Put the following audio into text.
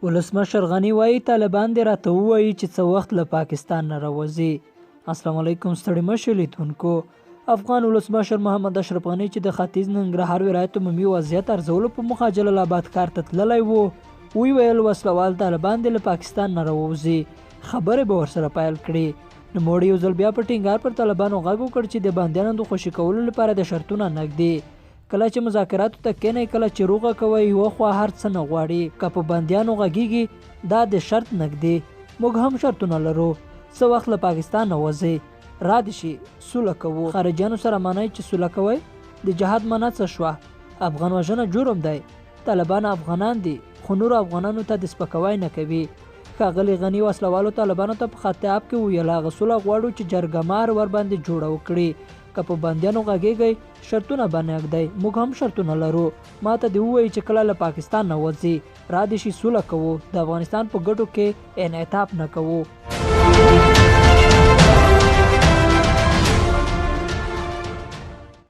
ولسمشر غني وايي طالبان دې راته ووایي چې څه وخت له پاکستان نه راوځي. السلام علیکم ستړي مه شئ لیدونکو. افغان ولسمشر محمد اشرف غني چې د ختیځ ننګرهار ولایت عمومي وضعیت ارزولو په موخه جلال آباد ښار ته تللی و، ویل وسلوال طالبان دې له پاکستان نه راووځي، خبرې به ورسره پیل کړي. نوموړي یو ځل بیا په ټینګار پر طالبانو غږ وکړ چې د بندیانو د خوشي کولو لپاره د شرطونه نه ږدي. کله چې مذاکراتو ته کینئ، کله چې روغه کوئ، یوه خوا هر څه نه غواړي. که په بندیانو غږیږي، دا د شرط نه ږدي. موږ هم شرطونه لرو. څه وخت له پاکستان نه وځئ؟ را دې شي، سوله کوو. خارجیانو سره منئ چې سوله کوئ؟ د جهاد معنی څه شوه؟ افغان وژنه جرم دی. طالبان افغانان دي، خو نورو افغانانو ته د سپکاوی نه کوي. ښاغلي غني وسله والو طالبانو ته په خطاب کې وویل، هغه سوله غواړو چې جرګه مار ورباندې جوړه وکړي. که په بندیانو غږیږئ، شرطونه به نه ږدئ. موږ هم شرطونه لرو. ماته دې ووایي چې کله له پاکستان نه وځي. را دې شي، سوله کوو. د افغانستان په ګټو کې انعطاف نه کوو.